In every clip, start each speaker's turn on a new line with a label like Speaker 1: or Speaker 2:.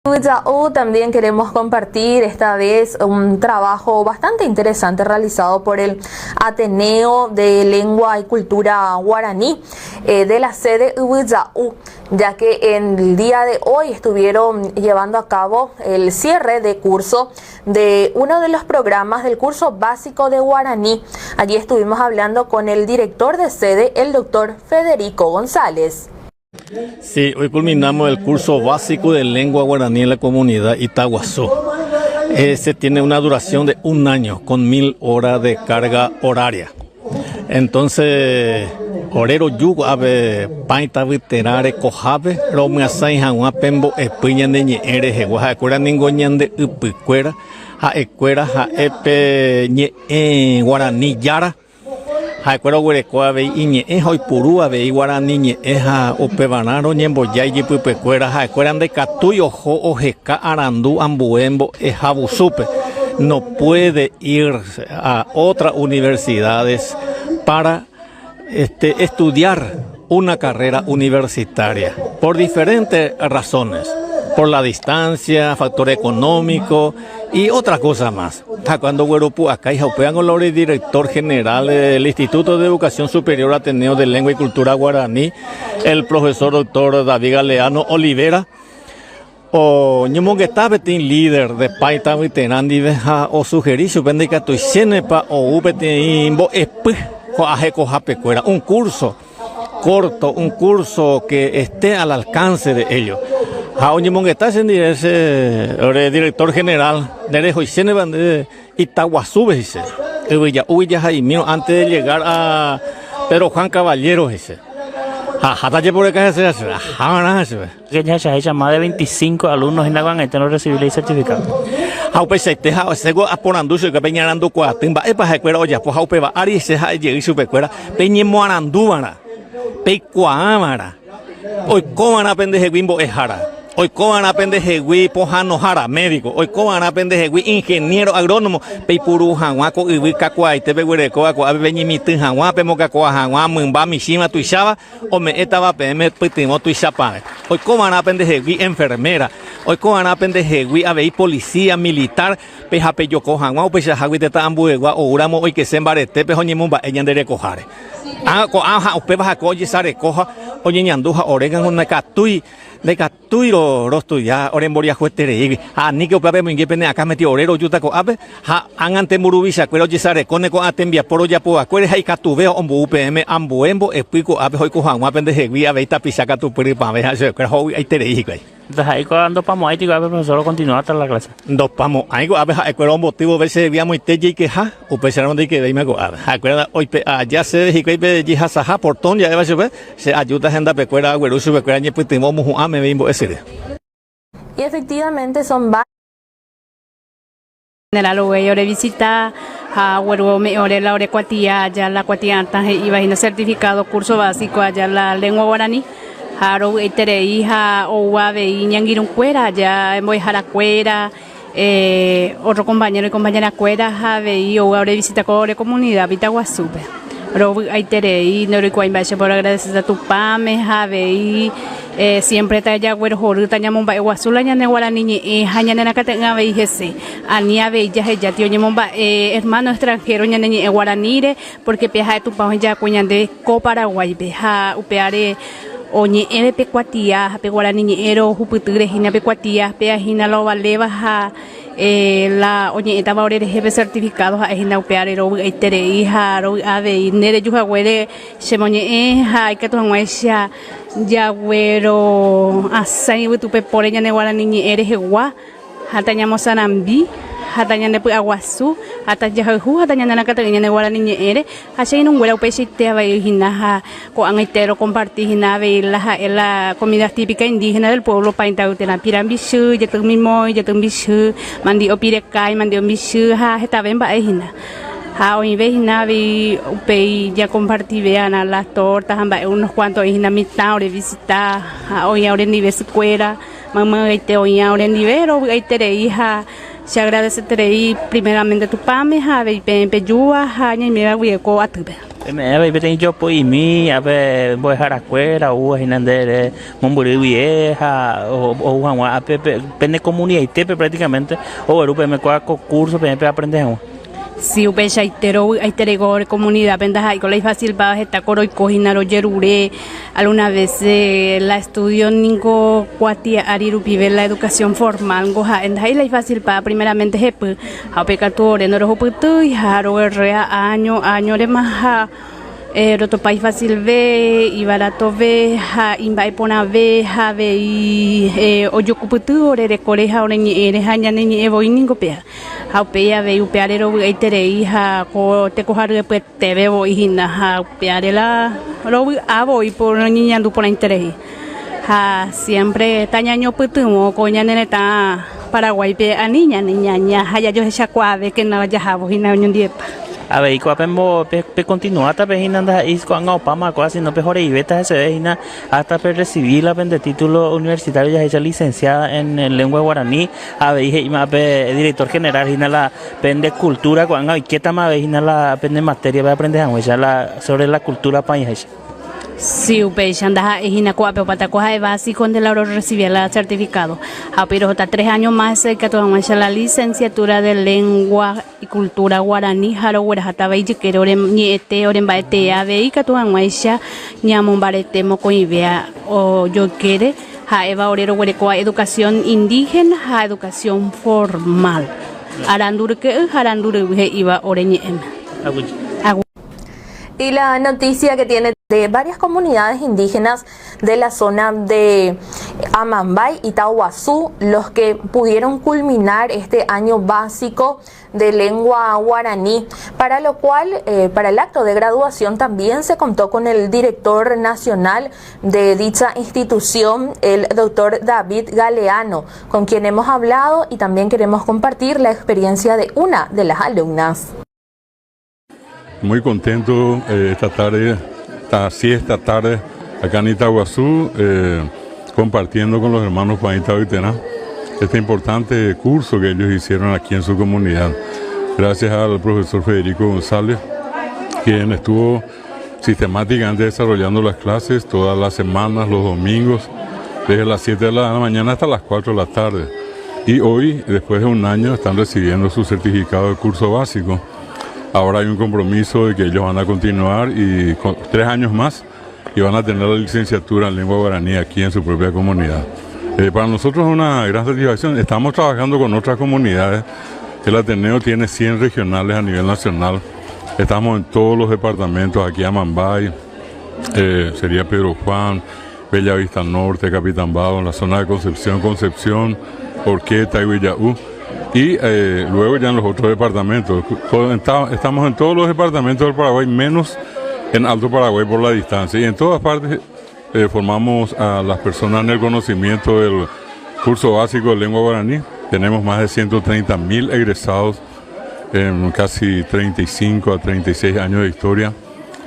Speaker 1: Yvyja'u también queremos compartir esta vez un trabajo bastante interesante realizado por el Ateneo de Lengua y Cultura Guaraní eh, de la sede Yvyja'u, ya que en el día de hoy estuvieron llevando a cabo el cierre de curso de uno de los programas del curso básico de guaraní. Allí estuvimos hablando con el director de sede, el doctor Federico González.
Speaker 2: Sí, hoy culminamos el curso básico de lengua guaraní en la comunidad Itaguazú. Ese tiene una duración de un año con 1000 horas de carga horaria. Entonces, ore roju ko'ápe Pãi Tavyterã rekohápe romyasãi hag̃ua pe mbo'epy ñane ñe'ẽ rehegua. Ha'ekuéra ningo ñande ypykuéra, ha'ekuéra ha'e pe ñe'ẽ guarani jára. Ha'ekuéra oguereko avei iñe'ẽ ha oipuru avei guarani ñe'ẽ ha upevarã roñemboja ijypypekuéra. Ha'ekuéra ndaikatúi oho oheka arandu ambue mbo'ehavusúpe. No puede ir a otras universidades para este, estudiar una carrera universitaria por diferentes razones, por la distancia, factor económico y otra cosa más. Ha cuando gueropu'akái ha upévango la ore director general del Instituto de Educación Superior Ateneo de Lengua y Cultura Guaraní, el profesor doctor David Galeano Olivera, Oñemongeta peteĩ líder de Pãi Tavyterã ndive ha osugeri chupe ndaikatuichénepa ou peteĩ mbo'epy ko'ã hekohapekuéra, un curso corto, un curso que esté al alcance de ellos. Ha oñemongeta che ndive che ore director general, nderehoichénepa nde Itaguasúpe he'ise, yvyja'úgui jahaimírõ antes de llegar a Pedro Juan Caballero he'ise. Ha aháta jeporeka hese, ahava'erã hese.
Speaker 3: Jahechaháicha más de 25 alumnos hína ko'ag̃aite rorresivi la icertificado.
Speaker 2: Ha upeichaite ha chéko aporandu chupekuéra pe iñarandukuaaty mba'épa ha'ekuéra ojapo ha upéva ári che ha'e jey chupekuéra peñemoaranduva'erã, peikuaava'erã, oikova'erã pendehegui mbo'ehára, oikova'erã pendehegui pohãnohára, médico, oikova'erã pendehegui ingeniero agrónomo, peipuru hag̃ua ko yvy kakuaaite peguerekóva ko'ápe peñemitỹ hag̃ua, pemokakuaa hag̃ua mymba michĩva tuicháva, Ome'ẽtava peẽme pytyvõ tuichapavẽ. Oiko va'erã pendehegui enfermera, oiko va'erã pendehegui avei policía, militar, pe ha pejoko hag̃ua upeichahágui tetã ambuegua oúramo oikese mbaretépe ha oñemomba'e ñande rekoháre. Ág̃a ko'ã ha upéva ha'ekuéra ojesareko ha oñeñandu ha oréngango ndaikatúi ndaikatúi. Túiro rostudia ore mboriahuetereígui, ha aníke upéva pemoinge pene akãmeti ore rojúta ko'ápe, ha ág̃ante mburuvichakuéra ojesarekóne ko'ã tembiapo rojapovakuére ha ikatuve ombou peẽme ambue mbo'epy ko'ápe oiko hag̃ua pendehegui avei tapicha katupyrypavẽ ha chupekuéra ho'y'aiterei hikuái.
Speaker 3: Ndaha'éi ko'ág̃a ndopamo'ãiti ko'ápe profesor okontinuáta la clase.
Speaker 2: Ndopamo'ãi ko'ápe ha'ekuéra omboty vove chehegui amoite jeikeha, upéicharamo ndaikevéima ko'ápe. Ha'ekuéra oipe'a aja chéve hikuái pe jehasaha portón ja'éva chupe, Che ajúta hendapekuéra agueru chupekuéra ñepytyvõ omohu'ã meve imbo'esyry.
Speaker 1: Y efectivamente son
Speaker 4: General oguéi ore visita ha agueru ome'ẽ ore la ore kuatia aja la kuatia atã he'íva hína certificado curso básico aja la lengua guarani ha rovy'aiterei ha ou avei iñangirũkuéra aja mbo'eharakuéra otro compañero y compañerakuéra ha avei ou ore visita ko ore comunidad Pitaguasúpe. Rovy'aiterei ndoroikuaái mba'éichapa oroagradecéta Tupãme ha avei siempre tajaguerohorýta ñamomba'eguasu la ñane guarani ñe'ẽ ha ñanerakate'ỹ avei hese. Ani avei jahejáti oñemomba'e hermano extranjero ñane ñe'ẽ guaraníre porque pe ha'e Tupã ohejakue ñande ko Paraguáipe ha upévare oñe'ẽve pe kuatia ha pe guarani ñe'ẽ rohupytýre hína pe kuatia péa hína la ovaléva ha la oñe'ẽtava ore rehe pe certificado ha'e hína upévare rovy'aiterei ha rovy'a avei nde reju haguére chemoñe'ẽ ha ikatu hag̃uáicha jaguero'asãi yvytupe póre ñane guarani ñe'ẽ rehegua. Ha tañamosarambi, ha tañandepy'aguasu, ha tajahayhu ha tañanerakãte'ỹ ñane guarani ñe'ẽre, ha che irũnguéra upeichaite avei hína ha ko'ag̃aite rokomparti hína avei la ha'e la comidas típicas indígenas del pueblo Paĩ térã pira mbichy, jety mimói, jety mbichy, mandi'o pirekái, mandi'o mbichy ha hetave mba'e hína. Ha oĩve hína avei upéi jakompartive'arã las tortas ha mba'e unos cuantos oĩ hína mitã orevisita ha oĩ orendive sykuéra. Maymaveite oĩva orendive rovy'aiterei ha che agradeseterei primeramente Tupãme ha avei peẽ pejúva ha ñaiméva guive ko atýpe.
Speaker 3: Peme'ẽ avei peteĩ jopo'imi ápe mbo'eharakuéra oúva hína nde mombyry guie ha ou hag̃ua ápe pene komunidaitépe prácticamente ogueru peẽme kóva ko curso peẽ peaprende hag̃ua.
Speaker 4: Si upeichaite rovy'aiterei ko ore komunidápe ndaha'éiko la ifásilpava heta ko roiko hína rojerure alguna vése la estudio ningo kuatia ári rupive la educación formal niko ha'e ndaha'éi la ifásilpava primeramente hepy ha upéi katu ore ndorohupytýi ha roguerrea áño áñorema ha Rotopa ifasilve, ivaratove ha imba'eporãve ha avei ojokupyty ore rekóre ha ore ñe'ẽre ha ñane ñe'ẽ voi ningo péa. Ha upéi avei upéare rovy'aiterei ha ko tekoha ryepyeteve voi hína ha upéare la rovy'a voi por roñeñandu porãiterei. Ha siémpre tañañopytyvõ ko ñane retã Paraguáipe ani ñane ñaña ha jajohechakuaavékena jahávo hína oñondivepa.
Speaker 3: Avei ko'ápe pekontinuáta pe hína ndaha'éi ko'ág̃a opáma kóva, sino pehoreivéta heseve hína hasta perresivi la pende título universitario jahecha licenciada en lengua guaraní. Avei he'íma pe director general hína la pende cultura ko'ág̃a oikétama avei hína la pende materia peaprende hag̃uáicha la sobre la cultura paĩháicha.
Speaker 4: Si, upéicha ndaha'éi hína ko'ápe opáta ko ha'e básico nde la rorrecibía la certificado. Ha upéi rohóta tres año más ikatu hag̃uáicha la licenciatura de lengua y cultura guaraní ha rogueraháta avei ijykére ore ñe'ẽte ore mba'etee avei ikatu hag̃uáicha ñamombarete mokõivéa ojoykére ha'éva ore roguerekóva educación indígena ha educación formal. Arandu ryke'y ha arandu ryvy he'íva ore ñe'ẽme.
Speaker 1: Y la noticia que tiene de varias comunidades indígenas de la zona de Amambay y Tahuazú, los que pudieron culminar este año básico de lengua guaraní, para lo cual, eh, para el acto de graduación también se contó con el director nacional de dicha institución, el doctor David Galeano, con quien hemos hablado y también queremos compartir la experiencia de una de las alumnas.
Speaker 5: Muy contento eh, esta tarde, esta siesta tarde, acá en Itaguazú, eh, compartiendo con los hermanos Juanita Viterá este importante curso que ellos hicieron aquí en su comunidad. Gracias al profesor Federico González, quien estuvo sistemáticamente desarrollando las clases todas las semanas, los domingos, desde las 7 de la mañana hasta las 4 de la tarde. Y hoy, después de un año, están recibiendo su certificado de curso básico. Ahora hay un compromiso de que ellos van a continuar y con tres años más y van a tener la licenciatura en lengua guaraní aquí en su propia comunidad. Eh, para nosotros es una gran satisfacción. Estamos trabajando con otras comunidades. El Ateneo tiene 100 regionales a nivel nacional. Estamos en todos los departamentos, aquí a Mambay, eh, sería Pedro Juan, Bellavista Norte, Capitán Bado, en la zona de Concepción, Concepción, Orqueta y Villaú. Y eh, luego ya en los otros departamentos. Estamos en todos los departamentos del Paraguay, menos en Alto Paraguay por la distancia. Y en todas partes eh, formamos a las personas en el conocimiento del curso básico de lengua guaraní. Tenemos más de 130 mil egresados en casi 35 a 36 años de historia.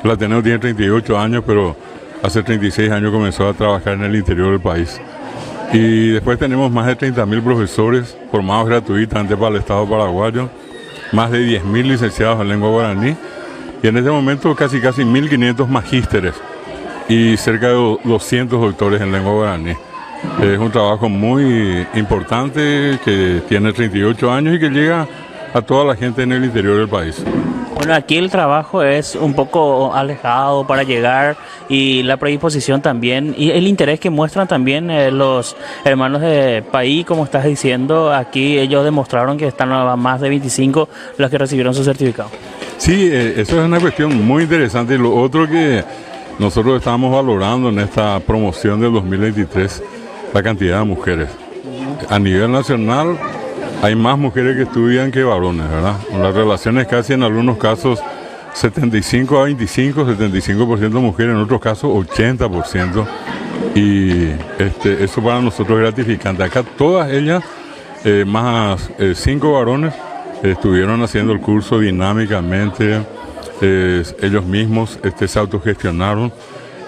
Speaker 5: El Ateneo tiene 38 años, pero hace 36 años comenzó a trabajar en el interior del país. Y después tenemos más de 30.000 profesores formados gratuitamente para el Estado paraguayo, más de 10.000 licenciados en lengua guaraní y en este momento casi casi 1.500 magísteres y cerca de 200 doctores en lengua guaraní. Es un trabajo muy importante que tiene 38 años y que llega a toda la gente en el interior del país.
Speaker 3: Bueno, aquí el trabajo es un poco alejado para llegar y la predisposición también y el interés que muestran también eh, los hermanos de país, como estás diciendo, aquí ellos demostraron que están a más de 25 los que recibieron su certificado.
Speaker 5: Sí, eh, eso es una cuestión muy interesante. Y lo otro que nosotros estamos valorando en esta promoción del 2023, la cantidad de mujeres. A nivel nacional hay más mujeres que estudian que varones, ¿verdad? Las relaciones casi en algunos casos 75 a 25, 75% mujeres, en otros casos 80%. Y este, eso para nosotros es gratificante. Acá todas ellas, eh, más eh, cinco varones, estuvieron haciendo el curso dinámicamente, eh, ellos mismos este, se autogestionaron.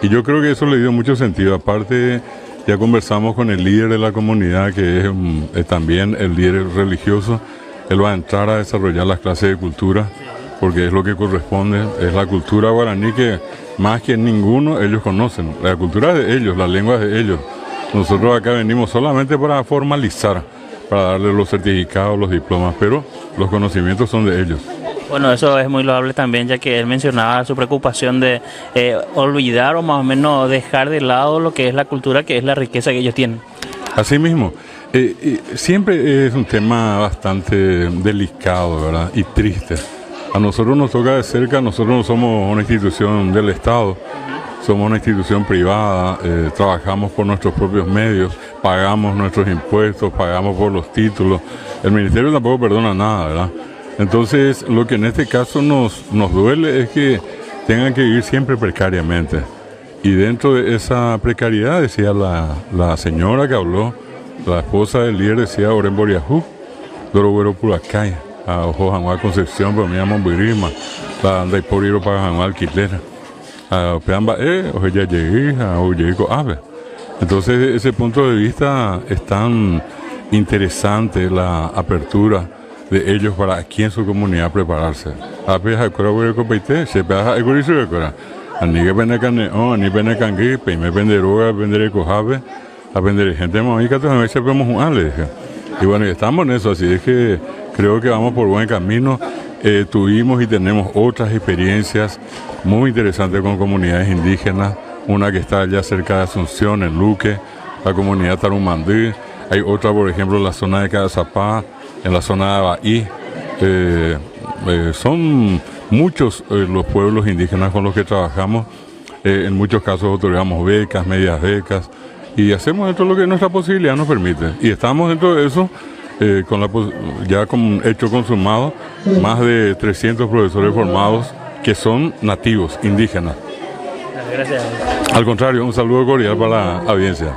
Speaker 5: Y yo creo que eso le dio mucho sentido. Aparte, ya conversamos con el líder de la comunidad, que es, mm, también el líder religioso. Él va a entrar a desarrollar las clases de cultura. porque es lo que corresponde, es la cultura guaraní que más que ninguno ellos conocen, la cultura de ellos, la lengua de ellos. Nosotros acá venimos solamente para formalizar, para darle los certificados, los diplomas, pero los conocimientos son de ellos.
Speaker 3: Bueno, eso es muy loable también, ya que él mencionaba su preocupación de eh, olvidar o más o menos dejar de lado lo que es la cultura, que es la riqueza que ellos tienen.
Speaker 5: Así mismo, eh, eh, siempre es un tema bastante delicado, ¿verdad? Y triste. A nosotros nos toca de cerca, nosotros no somos una institución del Estado, somos una institución privada, eh, trabajamos por nuestros propios medios, pagamos nuestros impuestos, pagamos por los títulos. El ministerio tampoco perdona nada, ¿verdad? Entonces, lo que en este caso nos, nos duele es que tengan que vivir siempre precariamente. Y dentro de esa precariedad, decía la, la señora que habló, la esposa del líder decía, Oren Boriajú, Doroguero Puracay, a Ojo Janguá Concepción, pero mi amo Buirima, la anda y por ir para Janguá alquiler, a Peamba E, o ya llegué, a Oyeco Ave. Entonces, ese punto de vista es tan interesante la apertura de ellos para aquí en su comunidad prepararse. Y bueno, estamos en eso, así es que creo que vamos por buen camino. Eh, tuvimos y tenemos otras experiencias muy interesantes con comunidades indígenas, una que está allá cerca de Asunción, en Luque, la comunidad Tarumandí, hay otra, por ejemplo, en la zona de Cazapá, en la zona de Abaí. Eh, eh, son muchos los pueblos indígenas con los que trabajamos. en muchos casos otorgamos becas, medias becas, y hacemos dentro de lo que nuestra posibilidad nos permite. Y estamos dentro de eso, con la, ya con hecho consumado, más de 300 profesores formados que son nativos, indígenas.
Speaker 3: Gracias.
Speaker 5: Al contrario, un saludo cordial para la audiencia.